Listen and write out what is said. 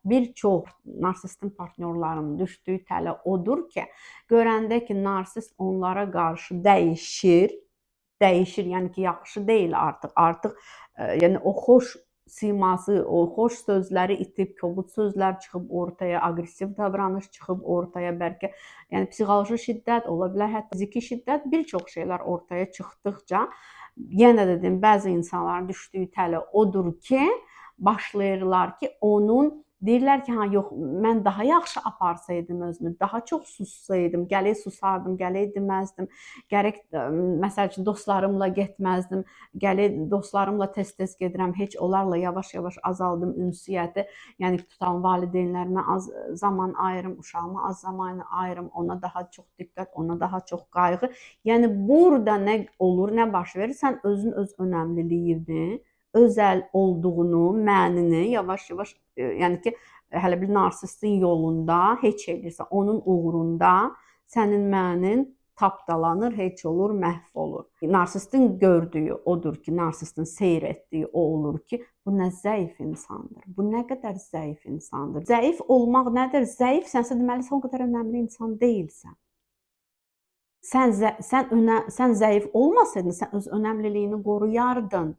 Bir çox narsistin partnyorlarının düşdüyü tələ odur ki, görəndə ki, narsist onlara qarşı dəyişir, dəyişir, yəni ki, yaxşı deyil artıq. Artıq yəni o xoş siması, o xoş sözləri itib, kobud sözlər çıxıb ortaya, aqressiv davranış çıxıb ortaya, bəlkə yəni psixoloji şiddət ola bilər, hətta fiziki şiddət, bir çox şeylər ortaya çıxdıqca, yenə də dedim, bəzi insanların düşdüyü tələ odur ki, başlayırlar ki, onun deyirlər ki, ha yox, mən daha yaxşı aparsaydım özümü, daha çox sussaydım, gərək susardım, gərək deməzdim, gərək məsəl üçün dostlarımla getməzdim, gərək dostlarımla tez-tez gedirəm, heç onlarla yavaş-yavaş azaldım ünsiyyəti. Yəni tutalım valideynlərimə az zaman ayırım, uşağıma az zaman ayırım, ona daha çox diqqət, ona daha çox qayğı. Yəni burada nə olur, nə baş verir? Sən özün öz önəmliliyini, özəl olduğunu, mənini yavaş-yavaş, yəni ki, hələ bir narsistin yolunda heç eləyirsən, onun uğrunda sənin mənin tapdalanır, heç olur, məhv olur. Narsistin gördüyü odur ki, narsistin seyr etdiyi o olur ki, bu nə zəif insandır. Bu nə qədər zəif insandır. Zəif olmaq nədir? Zəifsənsə, deməli sən o qədər önəmli insan deyilsən. Sən zəif olmasaydın, sən öz önəmliliyini qoruyardın.